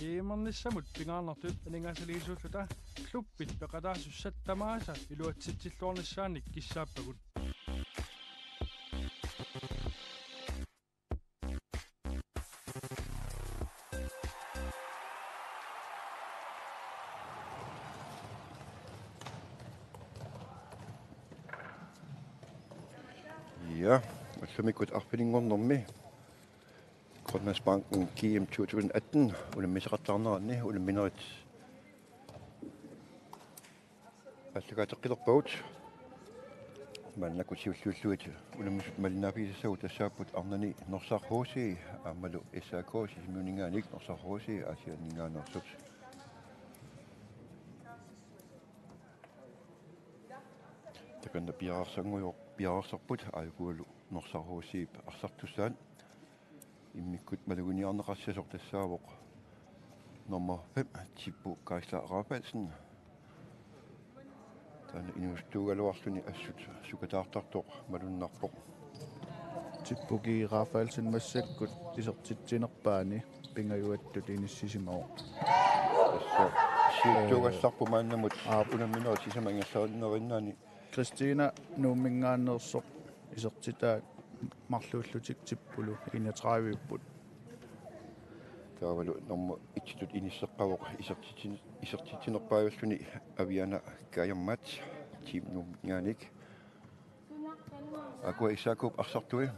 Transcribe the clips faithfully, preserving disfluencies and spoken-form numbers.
GM-ernissamut pingaarnertut aningaasaliisuulluta klubbit peqataasussat tamaasa iluatsitsilluarnissaannik kissaappagut. Ja, ullumikkut arfininngornermi Grønlandsbanken GM to tusind atten unammisaqattaarneranni unamminerit aallakaatitseqqilerpagut. Maannakkut siulliullugit unammisut malinnaaffigisassagut tassaapput arnani Norsaq H C aammalu S A K Sisimiuninngaanniit Norsaq H C Aasianninngaanneersut. Takanna piareersanngujoq-, piareersarput aajuku Norsaq H C-p arsartussaat. Immikkut maluginiarneqassasoq tassaavoq nummer fem, Tippu Geisler Rafaelsen. Taanna inuusuttuugaluarluni assut sukataartartoq malunnarpoq. Tippu G. Rafaelsen massakkut isertitsinerpaani pingajuattut inissisimavoq. Tassa siuttuugallarpoq maannamut. Aap. Unamminerit sisamat ingerlanerinnaanni Kristina Nuumminngaanneersoq isertitaa marluullutik Tippulu enogtredive-put. Taavalu nummer et-itut inisseqqavoq isertitsin-, isertitsinerpaajalluni Aviana Kajammat, Team Nuumminngaanniit. Akua S A K-p arsartui.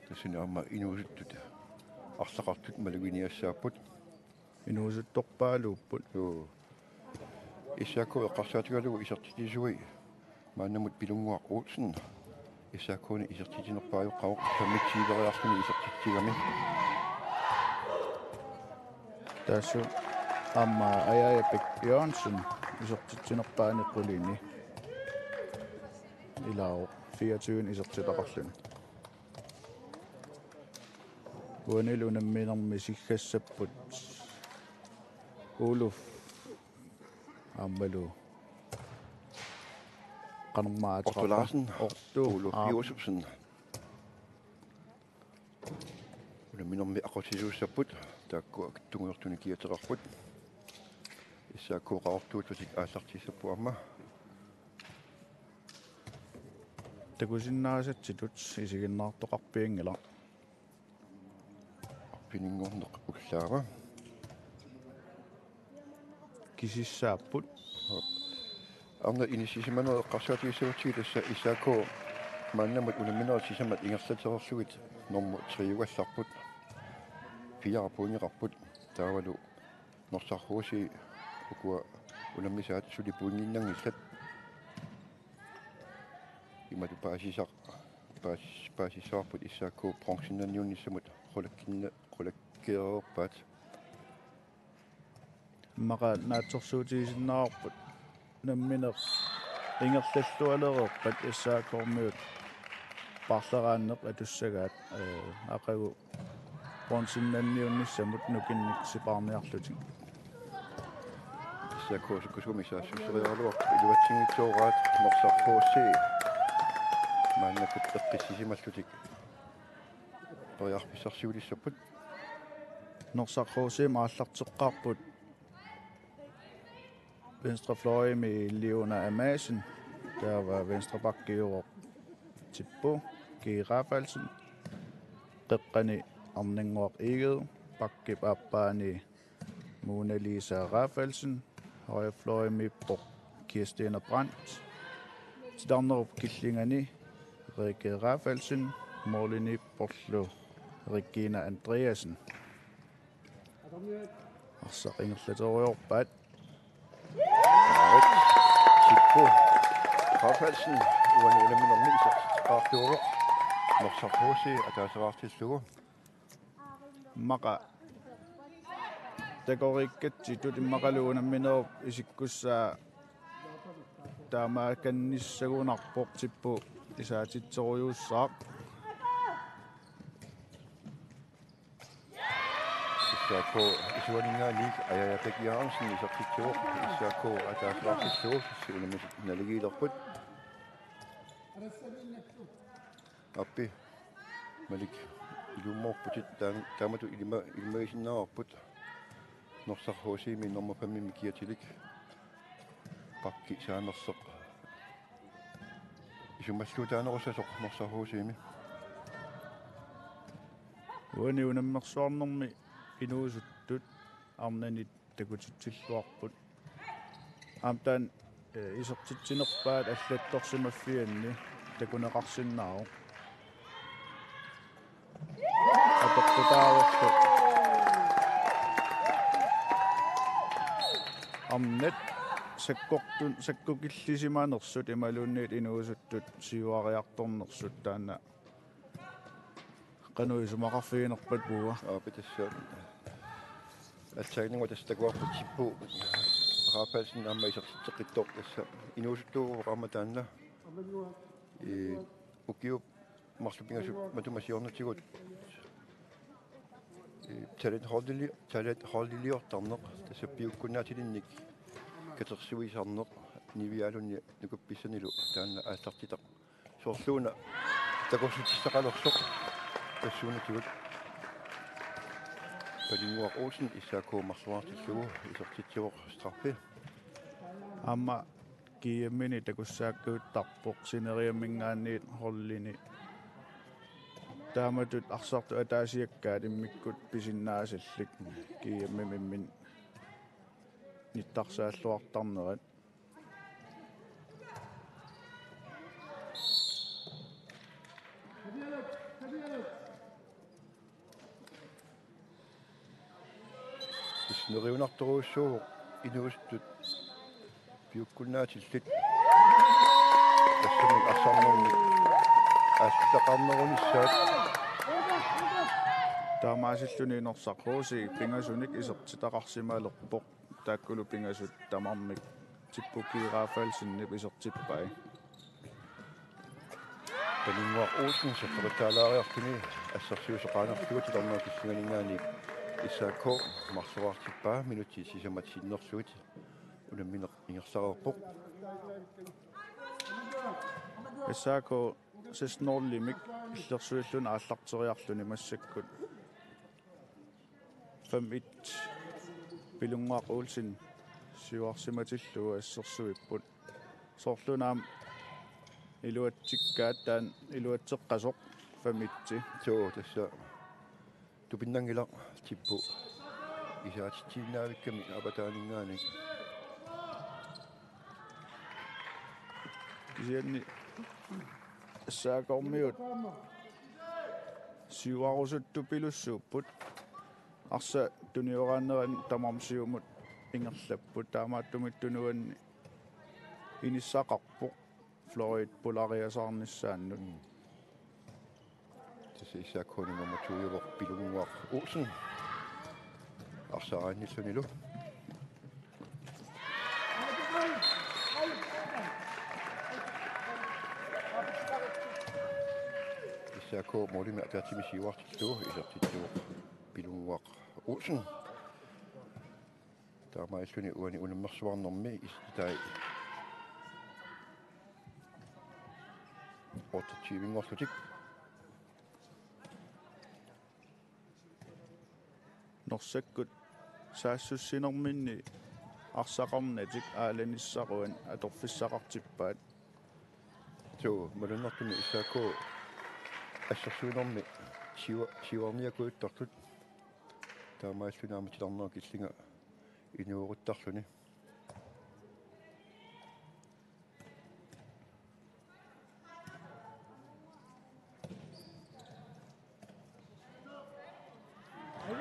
Tassani aamma inuusuttut arsaqartut maluginiassaapput. Inuusuttorpaaluupput. Joo. S A K eqqarsaatigalugu isertitsisui maannamut Pilunnguaq Olsen. S A K-ni isertitsinerpaajoqqavoq femogtyveriarluni isertitsigami. Taassuma aamma Ajaja Bech Jørgensen isertitsinerpaani qulini. Ilaavoq fireogtyve isertitaqarluni. Uanilu unamminermi siggassapput Uluf aammalu qanormaa Otto Larsen, Ortu, Uluf aap. Josefsen. Unamminermi aqutsisuussapput, taakku tungujortunik kiateqarput. S A K qaqortuullutik aallartissapput aamma. Takusinnaasatsitut isiginnaartoqarpianngilaq. Arfininngorneq ullaava. Kisissaapput. Arnat inissisimanerit eqqarsaatigissagutsigit tassa S A K maannamut unamminerit sisamat ingerlatereerlugit nummer tre-ugallarput. Fire pointeqarput. Taavalu Norsaq H C ukua unammisaat suli pointinnanngillat. Imatut paasisaq-, paas-, paasissavarput S A K bronzennanniunnissamut qulakkinna-, qulakkeereerpaat. Immaqa naatsorsuutigisinnaavarput. Nammineq ingerlallualereerpat S A K-miut paarleraanneq atussagaat, ee, aqagu bronzennanniunnissamut nukinnik sipaarniarlutik. S A K sukkusumik saassusseriaraluarpoq iluatsinngitsooraat Norsaq H C. Maannakkut eqqissisimallutik periarfissarsiulissapput. Norsaq H C-mi aallarteqqaarput venstre fløjimi Leona Amassen, taava venstre backiuvoq Tippu G. Rafaelsen, qeqqani Arnannguaq Egede, backip aappaani Mona Lisa Rafaelsen, højre fløjimiippoq Kirstine Brandt, titarnerup killingani Rikke Rafaelsen, målimiipporlu Regina Andreasen. Arsaq ingerlaterujoorpaat. Tippu Rafaelsen uani unamminermi isertitseqqaartuuvoq Norsaq H C ataaseqartillugu. Immaqa takoriikkatsitut immaqalu unamminerup isikkussaa taamaakannissagunarpoq, Tippu isaatitserujussuussaaq. S A K isuaninngaanniit Ajaja Bech Jørgensen isertitsivoq, S A K ataaseqartillugu, unammisut naligiilerput. Aappi Malik Ilumoorputit taan-, taamatut ilima-, ilimagisinnaavarput. Norsaq H C-mi nummer fem-imi kiatilik. Pakki saanersoq. Isumalluutaanerussasoq Norsaq H C-mi. Uani unammersuarnermi inuusuttut arnanit takutitsilluarput. Aamma taanna, eh, isertitsinerpaat allattorsimaffianni takuneqarsinnaavoq. Apeqqutaavorlu arnat sakkortun-, sakkukillisimanersut imaluunniit inuusuttut siuariartornersut taanna qanoq isumaqarfiginerpat puua. Aap, tassa. Aatsaannguaq tassa takuarput Tippu Rafaelsen aamma isertitseqqittoq tassa inuusuttuuvoq aamma taanna. Ee, ukiut marluk pingasut matuma siornatigut, ee, talent holdili-, talent holdiliortarneq tassa piukkunnaatilinnik katersuisarneq niviarlunni nukappisanilu taanna aallartitaq. Soorluuna takussutissaqalersoq tassuunatigut. Palinguaq Olsen S A K marluartillugu isertitsivoq straffe. Aamma G M-ini takussaakkiuttarpoq sineriamminngaanniit holdini. Taamatut arsartut ataasiakkaat immikkut pisinnaasallit G M-imi imminnut nittarsaalluartarnerat. Tassa neriunartorujussuuvoq inuusuttut piukkunnaatillit. Tassami arsarnermi aallartitaqarnerunissaat. Taamaasilluni Norsaq H C pingasunik isertitaqarsimalerpoq. Taakkulu pingasut tamarmik Tippu G. Rafaelsenip isertippai. Palinguaq Olsen saffeqattaalaariarluni assersuisoqaanerlugu titarnerup killinganinngaanniit S A K marluartippaa, minutsit sisamat sinnerlugit unammineq ingerlareerpoq. S A K seks nul-imik illersuilluni aallarteriarluni massakkut fem et Pilunnguaq Olsen siuarsimatillugu assersuipput. Soorluuna aamma iluatsikkaat taanna iluatseqqasoq fem et. Suu, tassa tupinnanngilaq Tippu isaatitsiinnaavikkami avataaninngaanniit. Kisianni S A K-miut siuarusuttupilussuupput. Arsaq tunioraannerani tamarmik siumut ingerlapput. Taamaattumik tunuani inissaqarpoq Floyd pulariasaarnissaannut. Mm. Tassa S A K-mi nummer to-uvoq Pilunnguaq Olsen. Arsaarinnillunilu. S A K målimi ataatsimik siuartillugu isertitsivoq Pilunnguaq Olsen. Taamaalilluni uani unammersuarnermi isertitai otteogtyve-nngorlutik. Norsakkut saassussinerminni arsaqarnatik aalanissarunik atorfissaqartippaat. Suu, malunnartumik S A K assersuinermi siua-, siuarniakujuttartut. Taamaalilluni aamma titarnerup killinga inueruttarluni.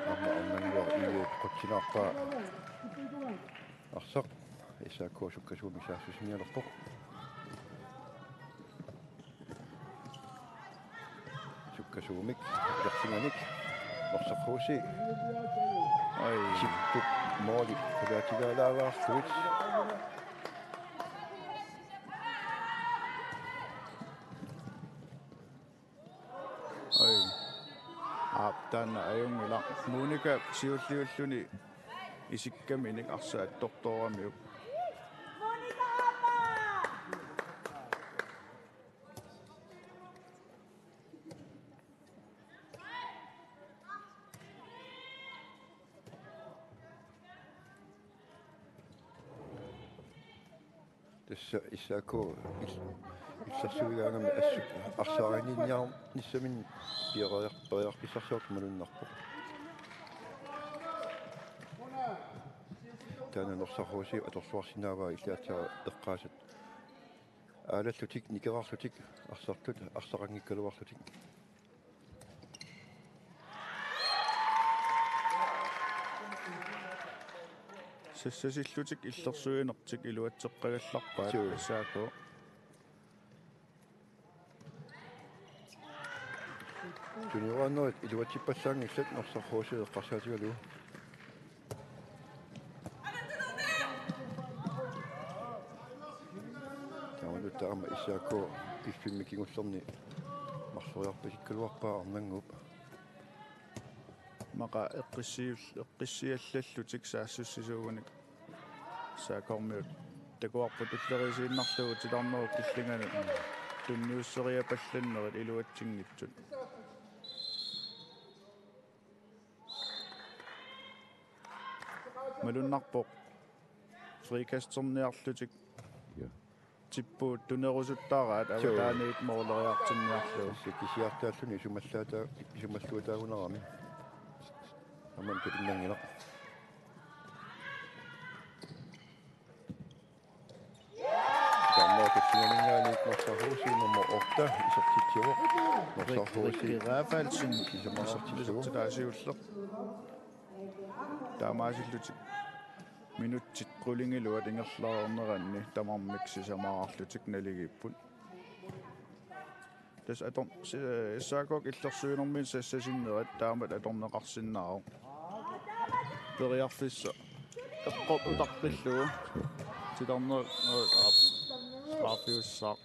Aamma arnannguaq I F qutsinaarpaa arsaq S A K sukkasuumik saassussinialerpoq. Sukkasuumik, ilersinganik, Norsaq H C. Ai. Tippup måli qulaatigaalaarlugu. Ai. Aap, taanna ajunngilaq. Monika siulliulluni isikkaminik arsaq attortooramiuk. Tassa S A K il-, illersuigaangami assut arsaarinniarnissaminnik piareer-, periarfissarsiortoq malunnarpoq. Taanna Norsaq H C atorluarsinnaavaa illit aatsaat eqqaasat. Aalallutik, nikerarlutik, arsartut, arsaqanngikkaluarlutik. Sassasillutik illersuinertik iluatseqqagallarpaat. Suu. S A K. Juniornerit iluatsippallaanngillat Norsaq H C eqqarsaatigalugu. Taamalu taama S A K piffimmi kingullerni marloriarpasikkaluarpaa Arnannguup. Maqa eqqissiiul-, eqqissiallallutik saassussisuugunik S A K-miut takuarput tulleriisiinnarlugu titarnerup killinganut tunniusseriapallannerit iluatsinngitsut. Malunnarpoq frikasterniarlutik. Ja. Tippuut tunerusuttaraat. Suu. Avataaniit mooleriartinniarlugu. Tassa kisiartaalluni isumallaata-, isumalluataagunarami. Aamma tapinnanngilaq. Taanna tassaninngaanniit Norsaq H C nummer otte isertitsivoq. Norsaq H C Rikke Rafaelsen sisamaqartillugu. Isertitaasiulleq. Taamaasillutik minutsit qulingiluat ingerlareerneranni tamarmik sisamaqarlutik naligiipput. Tassa ator-, si-, S A K-k illersuinermi sassasinnerat taamatut atorneqarsinnaavoq. Periarfissaq eqqortoq utaqqillugu. Titarneq, aap, straffiussaaq.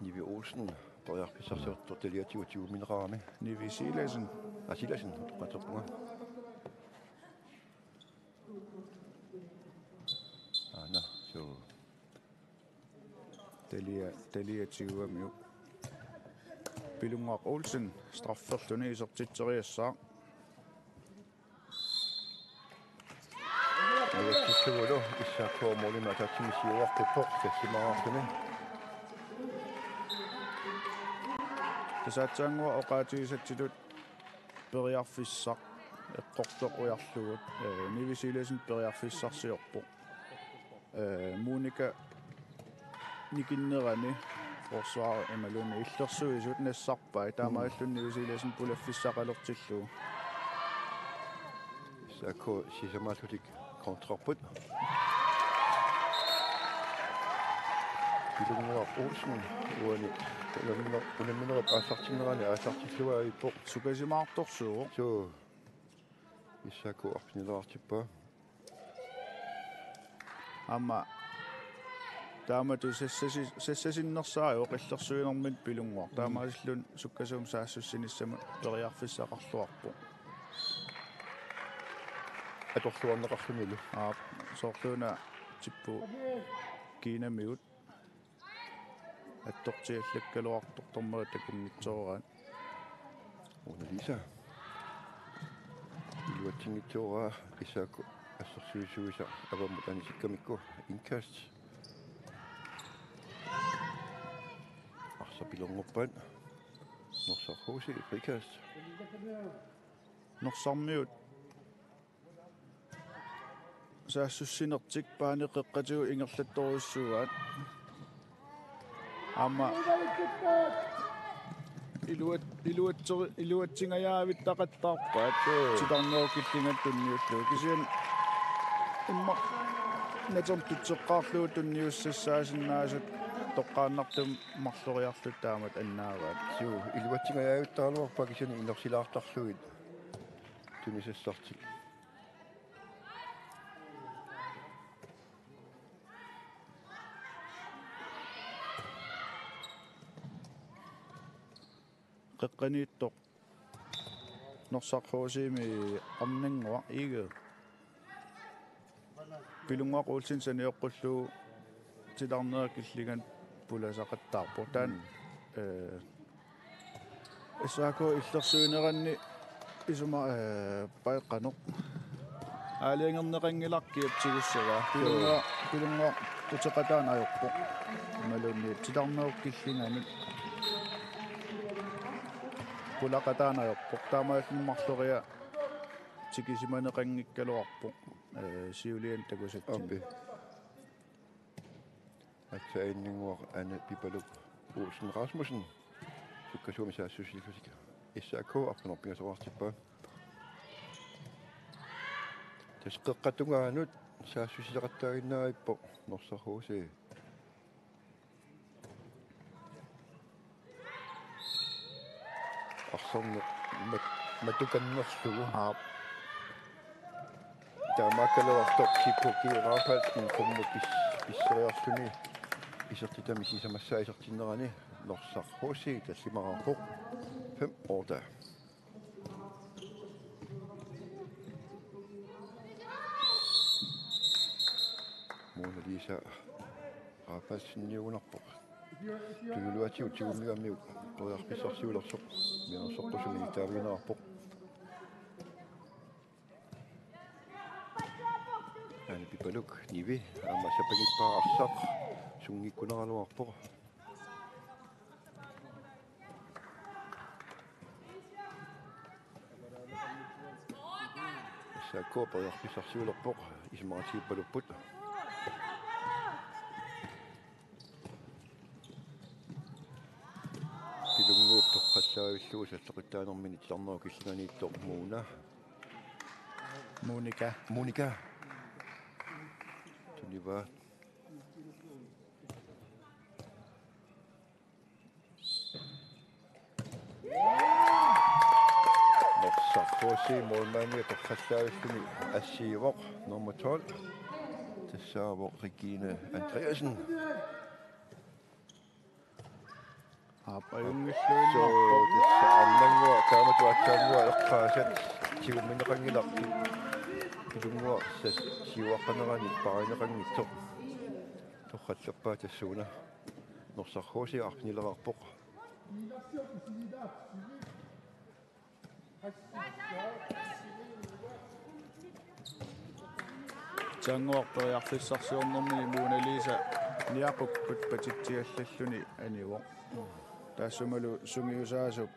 Nivi Olsen, periarfissarsiortoq taliatigut tigummineqarami. Nivi Silassen. Aa, Silassen, utoqqatserpunga. Aana, suu. Talia, talia tigugamiuk. Pilunnguaq Olsen, strafferluni isertitseriassaaq. Iluatsissagulu S A K-p målimik ataatsimik siuartippoq, tassimaqarluni. Tassa aatsaannguaq oqaatigisatsitut periarfissaq eqqortoq ujarlugu, ee, Nivi Silassen periarfissarsiorpoq. Ee, Monika nikinnerani forsvar imaluunniit illersuisut nassarpai, taamaalilluni Nivi Silassen pulaffissaqalertillugu. S A K sisamaallutik kontrarput. Pilunnguaq Olsen uani unamminerup, unamminerup aallartinnerani aallartillugu aappoq. Sukasimaartorsuuvoq. Suu. S A K arfinileriartippaa. Aamma taamatut sassasi-, sassasinnersaajuvoq illersuinermini Pilunnguaq. Taamaalilluni sukkasuumik saassussinissamut periarfissaqarluarpoq. Atorluarneqarlunilu. Aap, soorluuna tippu kiinamiut. Attortiallakkaluartoq tormera takunngitsooraat. Mona Lisa. Iluatsinngitsooraa S A K assersuisuisa avammut anisikkamikku indkast. Arsaq pilerngorpaat. Norsaq H C frikast. Norsarmiut saassussinertik paani qeqqatigut ingerlattorujussuuaat. Aamma iluat-, iluatseri-, iluatsingajaavittaqattaarpaat. Suu. Titarnerup killinganut tunniullugu. Kisianni immaqa natertutseqqaarlugu tunniussassaasinnaasut toqqaannartumik marloriarlutik taamatut annaavaat. Suu, iluatsingajaavittaraluarpaat kisianni inersilaartarlugit tunisassartik. Qeqqaniittoq Norsaq H C-mi Arnannguaq Egede. Pilunnguaq Olsen sanioqqullugu titarnerup killinganut pulasaqattaarpoq. Taanna, mm, eh, S A K illersuineranni isuma, eh, paeqqanoq. Aalajangerneqanngilaq kiap tigussavaa. Pilunnguaq, Pilunnguaq uteqataanngorpoq. Imaluunniit titarnerup killinganut pulaqataanngorpoq. Taamaalilluni marloriarluni tikisimaneqanngikkaluarpoq. Ee, siuliani takusatsinni. Aappi. Aatsaat anninnguaq Ane Pipaluk Olsen Rasmussen. Sukkasuumik saassussillutik S A K arfineq-pingasoraartippaa. Tassa qeqqata tungaanut saassussisoqattaaginnarpoq Norsaq H C. Arsarneq mat-, matukannerlugu. Aap. Taamaakkaluartoq T K G Rafaelsen qummut pis-, pisseriarluni isertitami sisamassaa isertinnerani Norsaq H C tallimaraarpoq fem otte. Mona Lisa Rafaelsen niugunarpoq. Tunuliaatigut tigummigamiuk periarfissarsiulersoq mianersoqqusumik taavigineqarpoq. Ane Pipaluk nivi aamma sapangippaa arsaq sunngikkunaraluarpoq. S A K periarfissarsiulerpoq, isumaqatigiippalupput. Pilunnguup torrallaavillugu salloqittaanermini titarnerup killinganiittoq Mona. Monika. Monika. Tunivaa. Norsaq H C målmandi torrallaavilluni assiivoq nummer tolv. Tassaavoq Regine Andreasen. Aap, ajunngilluinnarpoq. Soo, tassa arnannguaq, taamatut aatsaannguaq eqqaasat tigummineqanngilaq. Pilunnguaq sa-, siuaqqanerani paarineqanngitsoq. Torrallappaa tassuuna. Norsaq H C arfinileqarpoq. Aatsaannguaq periarfissarsiornermini Mona Lisa niaqukkut patitsiallalluni anivoq. Taassumalu sungiusaasup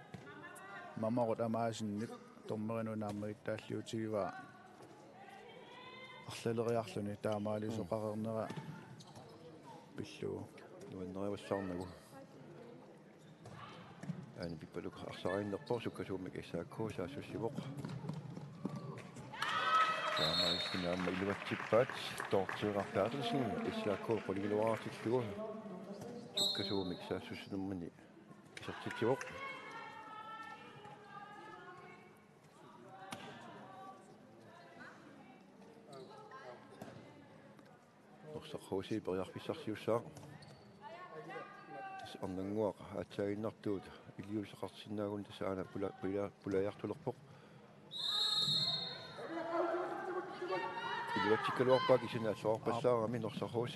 Mamarut Amasenip dommerinut naammagittaalliutigivaa arlaleriarluni taamaalisoqareernera pillugu. Nuannarivallaarnagu. Ane Pipaluk arsariinnerpoq, sukkasuumik S A K saassussivoq. Taamaalilluni aamma iluatsippaat, Dorthe Ralf Berthelsen, S A K qulingiluaartillugu. Sukkasuumik saassussinermini isertitsivoq. Norsaq H C periarfissarsiussaaq. Tassa arnannguaq aatsaaginnartuut iliuuseqarsinnaagunik tassa aana pula-, pula-, pulajartulerpoq. Iluatsikkaluarpaa kisianni atorpallaarami Norsaq H C.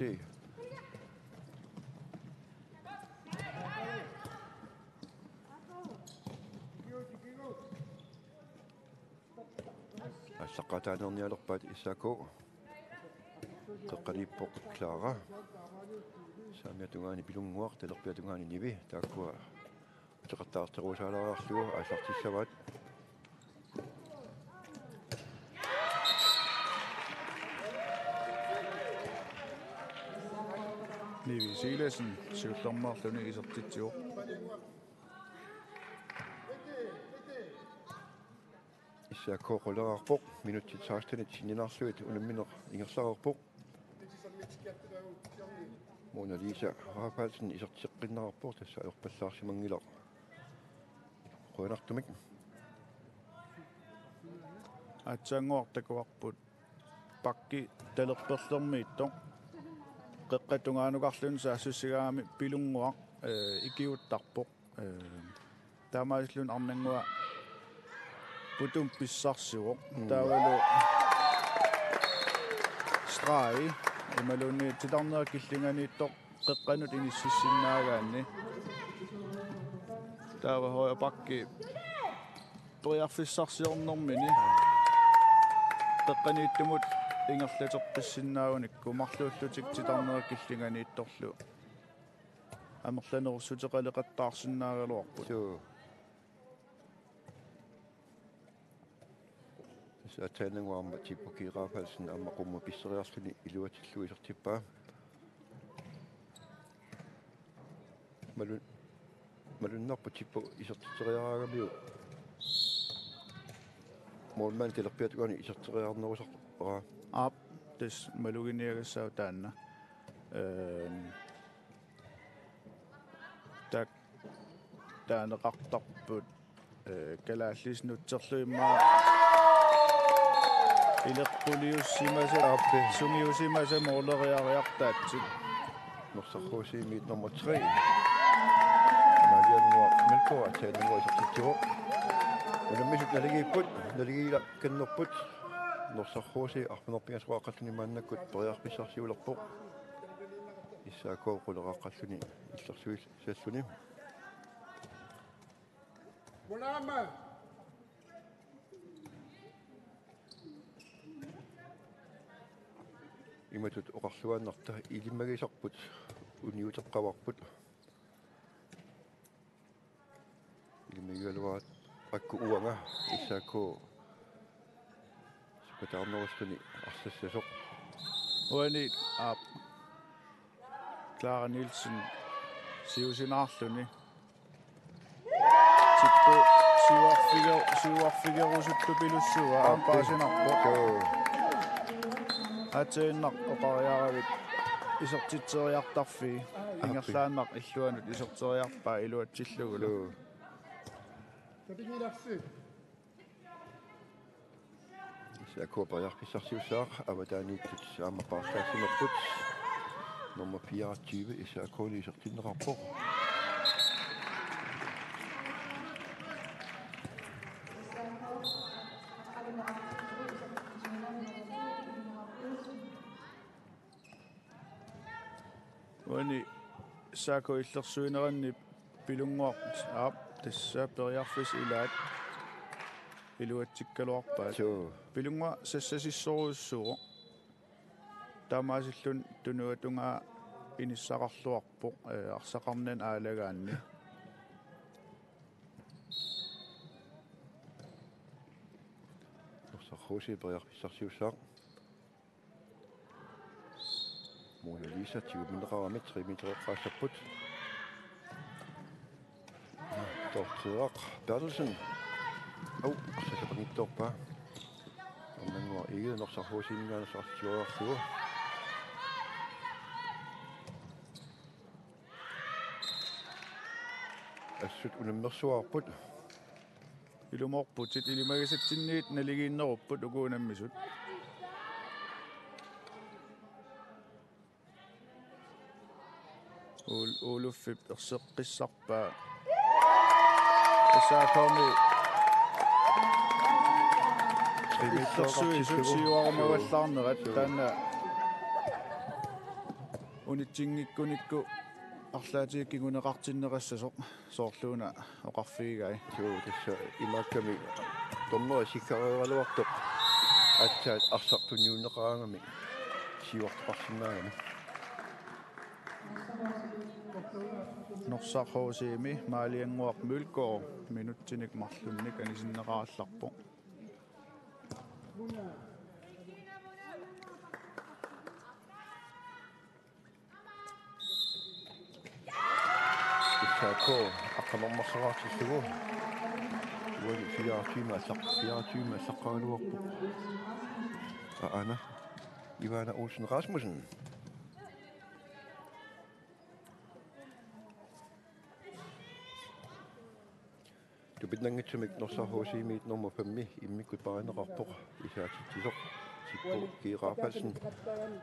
Aallaqqaataaneernialerpaat S A K. Qeqqaniippoq Clara. Saamiata tungaani Pilunnguaq, talerpiata tungaani Nivi. Taakkua uteqattaarteruusaalaariarlugu aallartissavaat. Nivi Silassen siullermeerluni isertitsivoq. S A K quleqarpoq, minutsit sekstenit sinnilaarlugit unammineq ingerlareerpoq. Mona Lisa Rafaelsen iserteqqinneqarpoq, tassa ajorpallaarsimanngilaq qujanartumik. Aatsaannguaq takuarput pakki talerperlermiittoq. Qeqqata tungaanukarluni saassussigaangami Pilunnguaq, ee, ikiuuttarpoq. Ee, taamaasilluni arnannguaq putumik pissarsivoq. Mm. Taavalu streg imaluunniit titarnerup killinganiittoq qeqqanut inississinnaagaanni. Taava højre back periarfissarsiornermini qeqqaniittumut ingerlateqqissinnaagunikku marluullutik titarnerit killinganiittorlu amerlanerussuteqaleqattaarsinnaagaluarput. Suu. Tassa aatsaannguaq aamma Tippu G. Rafaelsen aamma qummut pisseriarluni iluatsillugu isertippaa. Malun-, malunnarpoq Tippu isertitseriaraangamiuk. Målmand talerpiata uani iserteriarnerusaraa. Aap, tassa maluginiagassaaq taanna. Ehm, tak-, taaneqartarput, eh, kalaallisut nutserlugu immaqa ileqquliussimasat, aappi, sungiusimasat måleriariartaatsip. Norsaq H C-miit nummer tre. Maaliannguaq Mølgaard, aatsaannguaq isertitsivoq. Unammisut naligiipput, naligiilakannerput. Norsaq H C arfineq-pingasoqaqqalluni maannakkut periarfissarsiulerpoq. S A K quleqaqqalluni illersuissalluni. Imatut oqarluaannarta ilimagisarput uniuteqqavarput. Ilimagigaluarakku uanga S A K sukataarnerusunik arsassasoq. Uani, aap, Clara Nielsen siusinaarluni. Tippu siuarfiger-, siuarfigerusuttupilussuuvoq, aappaasinarpoq. Joo. Aatsaannguaq oqariaravit isertitseriartarfii. Aappi. Ingerlaannaq illuanut iserteriarpaa iluatsillugulu. Joo. S A K periarfissarsiussaaq, avataaniittut aamma paarlaassimapput. Nummer fireogtyve S A K-li isertinneqarpoq. Uani S A K illersuineranni Pilunnguaq, aap, tassa periarfissat ilaat iluatsikkaluarpaat. Suu. Pilunnguaq sassasissorujussuuvoq. Taamaasilluni tunuatungaa inissaqarluarpoq, eh, arsaqarnani aalagaanni. Norsaq H C periarfissarsiussaaq. Mona Lisa tigummineqarami tre meter eqqaassapput. Torteeraq Berthelsen. Au, arsaq sapanngitsoorpaa. Ornannguaq Egede Norsaq H C-minngaanneersoq arsaq tigoriarlugu. Assut unammersuarput. Ilumoorputit, ilimagisatsinniit naligiinnerupput uku unammisut. Ul-, Uluffip erseqqissarpaa. S A K-mi illersuisut siuarumavallaarnerat taanna unitsinngikkunikku arlaatigut kinguneqartinneqassasoq. Soorluuna oqarfigigai. Suu, tassa imaakkami dommeri sikkareeraluartoq aatsaat arsaq tunniunneqaraangami siuartoqarsinnaagami. Norsaq H C-mi Maaliannguaq Mølgaard minutsinik marlunnik anisinneqarallarpoq. S A K aqqaneq-marloriartillugu. Uani fireogtyve allaq-, fireogtyve allaqqagaluarpoq. Aana Ivana Olsen Rasmussen. Tupinnanngitsumik Norsaq H C-miit nummer femmi immikkut paarineqarpoq, isaatitsisoq Tippu G. Rafaelsen.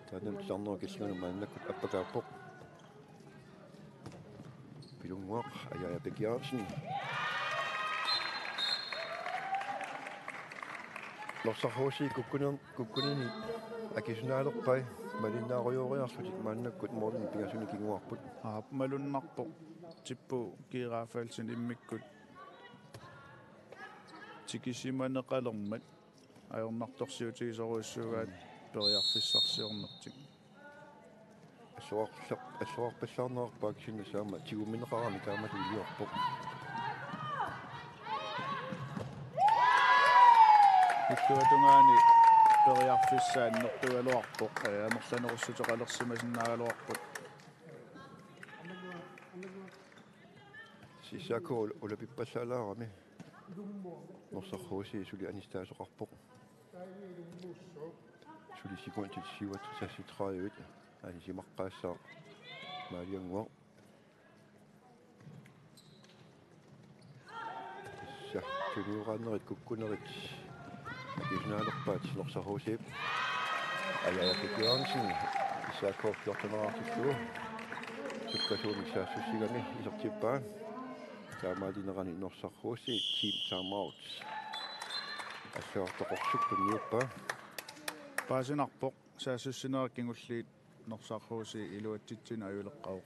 Taanna titarnerup killingani maannakkut appakaappoq. Pilunnguaq, Ajaja Bech Jørgensen. Norsaq H C kukkuner-, kukkunani akisunaalerpai, malinnaarujooriarlutik maannakkut målinik pingasunik kinguarput. Aap, malunnarpoq. Tippu G. Rafaelsen immikkut tikisimaneqalermat ajornartorsiutigisorujussuugaat. Mm. periarfissarsiornertik. Alluarpalla-, alluarpallaarnerarpaa kisianni aamma tigummineqarami taamatut iliorpoq. Illuatungaani periarfissaq annertugaluarpoq, ee, amerlanerussuteqalersimasinnaagaluarput. S A K ul-, ulapippallaalaarami. Norsaq H C suli anistaasoqarpoq. Suli sekundit syvogtres seksogtredive. Anisimaqqaassaaq maaliannguaq. Tassa tunioraannerit kukkunerit akisinaalerpaat Norsaq H C-p. Ajaja Peter Jørgensen, S A K fjortenerartillugu. Sukkasuumik saassussigami isertippaa. Taamaalinerani Norsaq H C team timeout. Assaartoqorsuk tunniuppaa. Paasinarpoq saassussinerit kingulliit Norsaq H C iluatsitsineq ajuleqqavoq.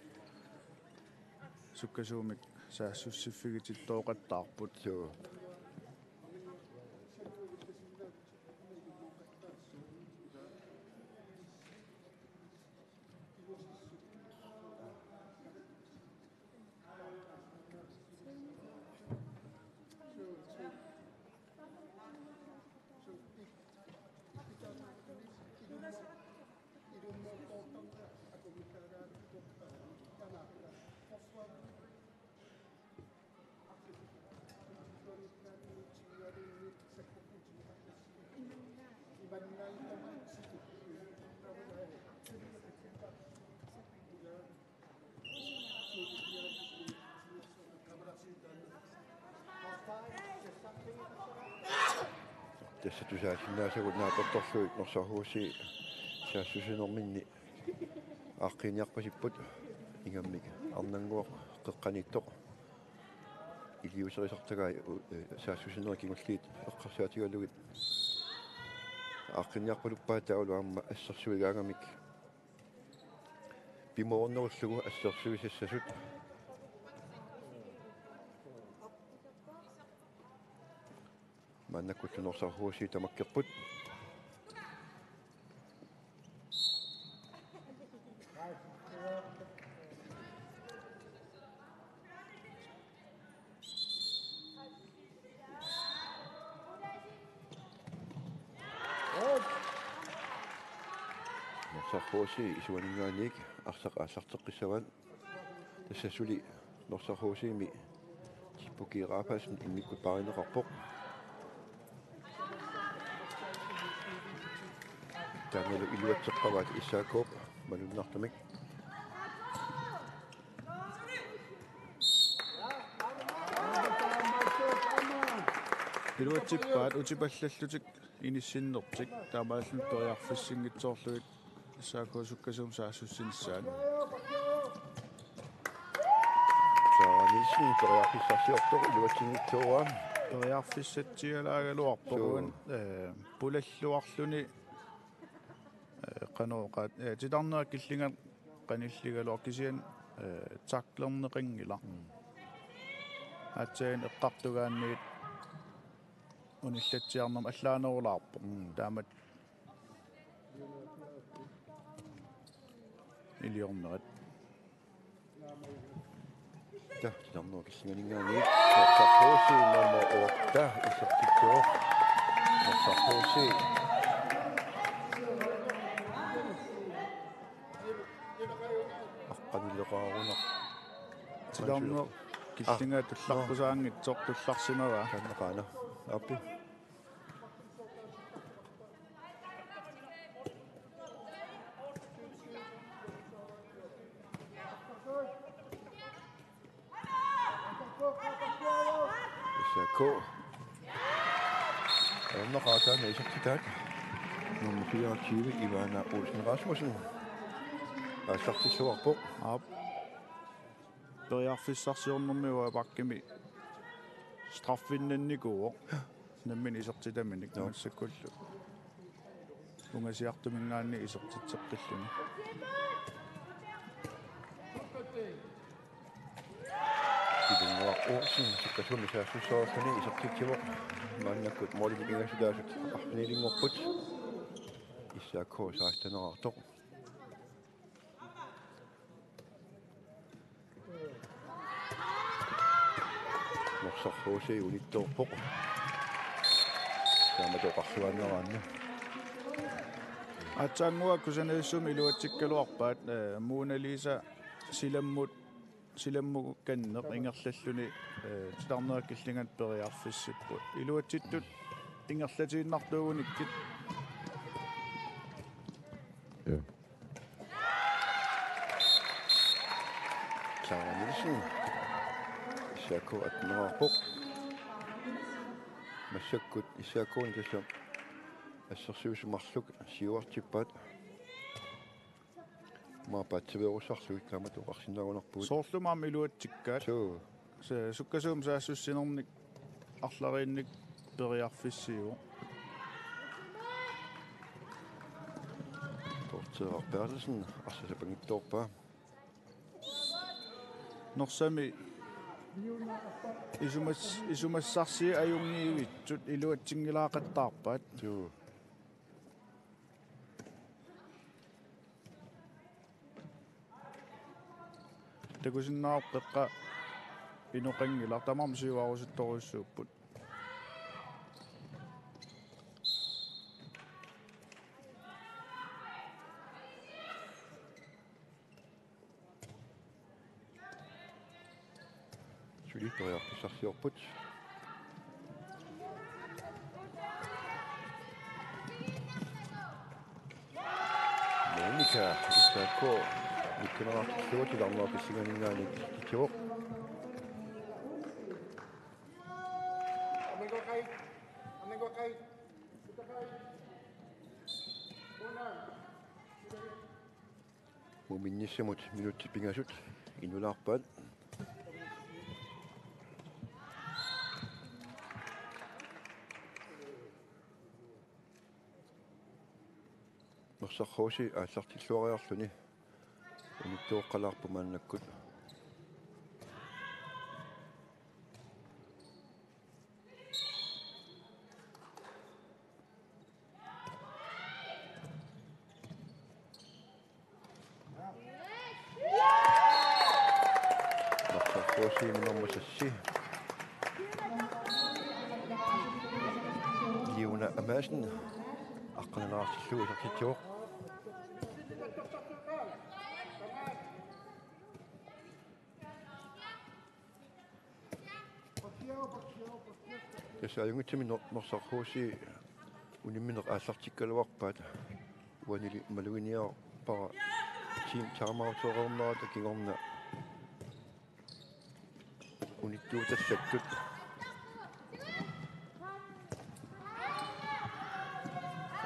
Sukkasuumik saassussiffigitittoqattaarput. Suu. Tassa tusaasinnaasagut naapertorlugit Norsaq H C saassussinerminni aaqqiiniarpasipput, ingammik arnannguaq qeqqaniittoq iliuuserisartagai u-, ee, saassussinerit kingulliit eqqarsaatigalugit aaqqiiniarpaluppaat taavalu aamma assersuigaangamik pimoornerillugu assersuisassasut. Maannakkullu Norsaq H C tamakkerput. Norsaq H C isuaninngaanniit arsaq aallarteqqissavaat. Tassa suli Norsaq H C-mi Tipuki Rafaelsen immikkut paarineqarpoq. Taannalu iluatseqqavaat S A K-p malunnartumik. Iluatsippaat utipallallutik inissinnertik, taamaalilluni periarfissinngitsoorlugit S A K sukkasuumik saassussinissaat. Sara Nielsen periarfissarsiortoq iluatsinngitsoorpaa. Periarfissatsialaagaluarpoq. Suu. Uan, ee, pulalluarluni, ee, qanoq oqaat, ee, titarneq killinga qanilligaluaq kisianni, ee, taklerneqanngilaq. Mm. Aatsaat eqqartugaanniit unillatsiarnermut allaanerulaarpoq. Mm. Taamatut iliornerit. Tassa titarnerup killinganinngaanniit Norsaq H C nummer otte isertitsivoq. Norsaq H C. Aqqanileqaarunaq. Titarnerup killinga, aa, tullarpusaanngitsoq tullarsimavaa. Kanneqaana. Aappi. S A K. Ajornaqaaq taanna isertitaat. Nummer fireogtyve, Ivana Olsen Rasmussen. Aallartilluarpoq. Aap. Periarfissarsiornermi uanga bakkimi straffinnannikuuvoq. Nammineq isertitaminik. Joo. Massakkullu ungasiartuminngaanniit isertitseqqilluni. Ilinguaq Olsen, sukkasuumik saassussaarluni isertitsivoq. Maannakkut målimik ingassutaasut arfinilinngorput. S A K seksten-eraartoq. Norsaq H C unittoorpoq. Taamatut oqarluaannaraanni. Aatsaannguaq kusanarsuarmik iluatsikkaluarpaat, eh, Mona Lisa silammut, silammukkanneq ingerlalluni, eh, titarneq killinganni periarfissipput. Iluatsittut ingerlatiinnartuugunikkit. Ja. Clara Nielsen. S A K atteneraarpoq. Massakkut S A K-ni tassa assersuisut marluk siuartippaat. Aamma paatsaveerussarlugit taamatut oqarsinnaagunarpugut. Soorlu aamma iluatsikkaat. Suu. Se-, sukkasuumik saassussinernik arlariinnik periarfissiivoq. Dorthe Berthelsen, arsaq sapanngitsoorpaa. Norsami isumas-, isumassarsiat ajunngivitsut iluatsinngilaaqattaarpaat. Suu. Takusinnaavarput qeqqa inoqanngilaq, tamarmik siuarusuttorujussuupput. Suli periarfissarsiorput. Monika S A K-p nikkaneqartillugu titarneq killinganinngaanniit isertitsivoq. Muminnissamut minutsit pingasut inulaarpaat. Norsaq H C aallartilluariarluni unittooqqalaarpoq maannakkut. Norsaq H C-p nummer seks. Liuna Madsen. Aqqaneqartillugu isertitsivoq. Tassa ajunngitsumik Nor-, Norsaq H C unimmineq aallartikkaluarpaat. Uanili maluginiarpara team timeout-ereernerata kingorna unittuutallattut.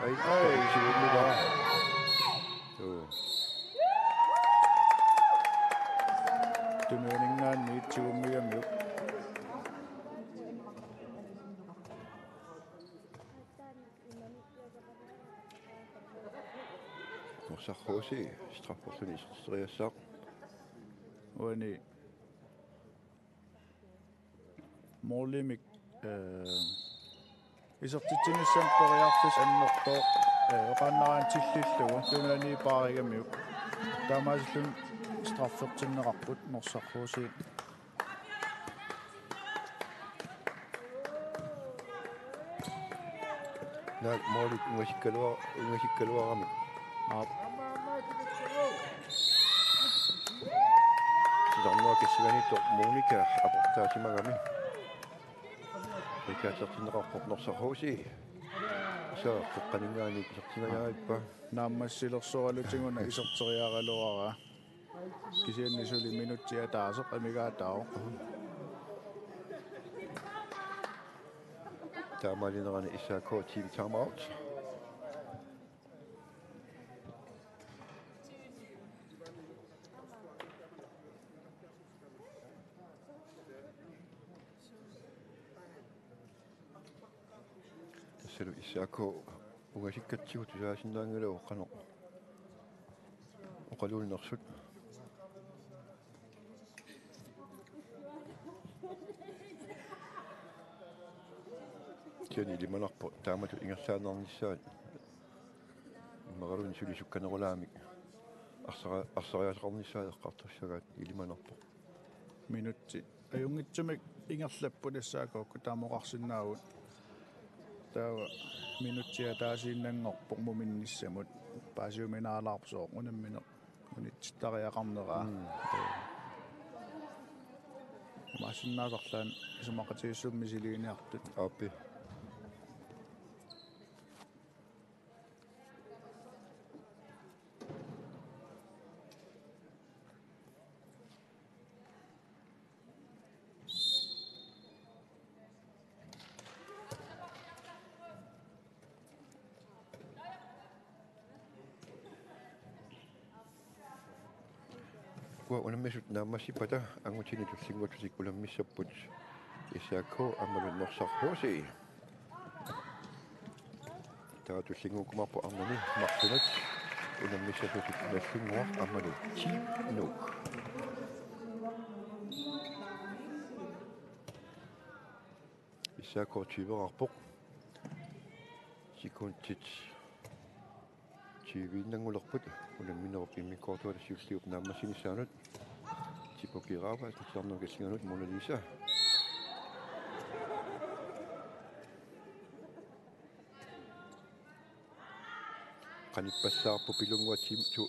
Ai, ai, siulliva. Joo. Tunuaninngaanniit tigummigamiuk. Norsaq H C strafferluni iserteriassaaq. Uani målimik, eh, isertitsinissaq periarfissaq annertooq, eh, oqaannaraanni tillillugu tunuaniit paarigamiuk. Taamaasilluni straffertinneqarput Norsaq H C. Naak målit ungasikkalua-, ungasikkaluaramik. Aap. Titarneq killinganiittoq Monika aportaasimagami. Rikaatertinneqarpoq Norsaq H C. Isa qeqqaninngaanniit isertingajaavippa. Naammassilersoralutiguna iserteriaraluaraa. Kisianni suli minutsit ataaseq amigaataavoq. Taamaalinerani S A K team timeout. Tassalu S A K ungasikkatsigu tusaasinnaanngilagut qanoq oqaluunnersut. Kisianni ilimanarpoq taamatut ingerlaannarnissaat. Meeraluni sulisukkanerulaamik arsara-, arsariaaseqarnissaa eqqartussagaat ilimanarpoq. Minutsit ajunngitsumik ingerlapput S A K-kkut taama oqarsinnaavugut. Taava minutsit ataasiinnanngorpoq muminnissamut. Paasiuminaalaarpoq sooq unammineq unitsittariaqarneraa. Mm. Ee. Imaassinnaasarlaat isumaqatigiissummik misiliiniartut. Aappi. Ukua unammisut naammassippata angutini tullinnguuttutik unammissapput S A K aammalu Norsaq H C. Taava tullinnguukkumaarpoq arnani marlunut unammissasutit Nagdlunguaq aammalu Team Nuuk. S A K tyveqarpoq. Sekundit tyviinnanngulerput unamminerup immikkoortuata siulliup naammassinissaanut. Tipuki Rafaelsen, Nuuk, Kallinganut, Mona Lisa. Qanippallaarpoq Pilunnguaq Team to.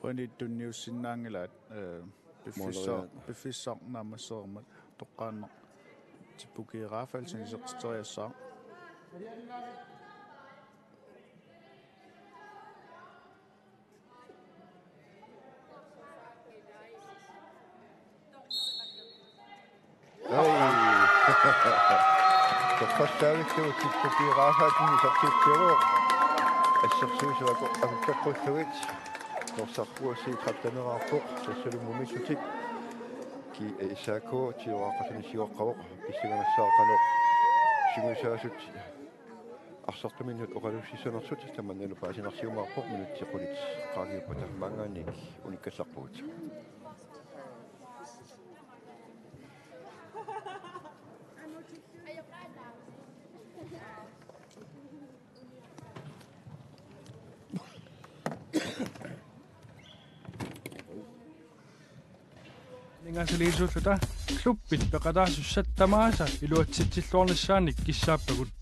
Uani tunniussinnaanngilaat, ee, piffissaq, Måleriaat. Piffissaq naammassereermat toqqaannaq Tipuki Rafaelsen isertitseriassaaq. Ai. Toqqassaavillugu Tipuki Rafaelsen isertitsivoq. Assersuisut aku-, akuttoqqullugit. Norsaq H C tretten-eraarpoq, tassalu mumissutik. Ki-, S A K tyve-aaqqasanik sioqqavoq, pissanganassaaq qanoq sungiusaasut arsartuminnut oqalussissanersut tamannalu paasinarsiumaarpoq minutsit qulit qaangiuppata, maanngaanniit unikkallarpugut. Aningaasaliisuulluta klubbit peqataasussat tamaasa iluatsitsilluarnissaannik kissaappagut.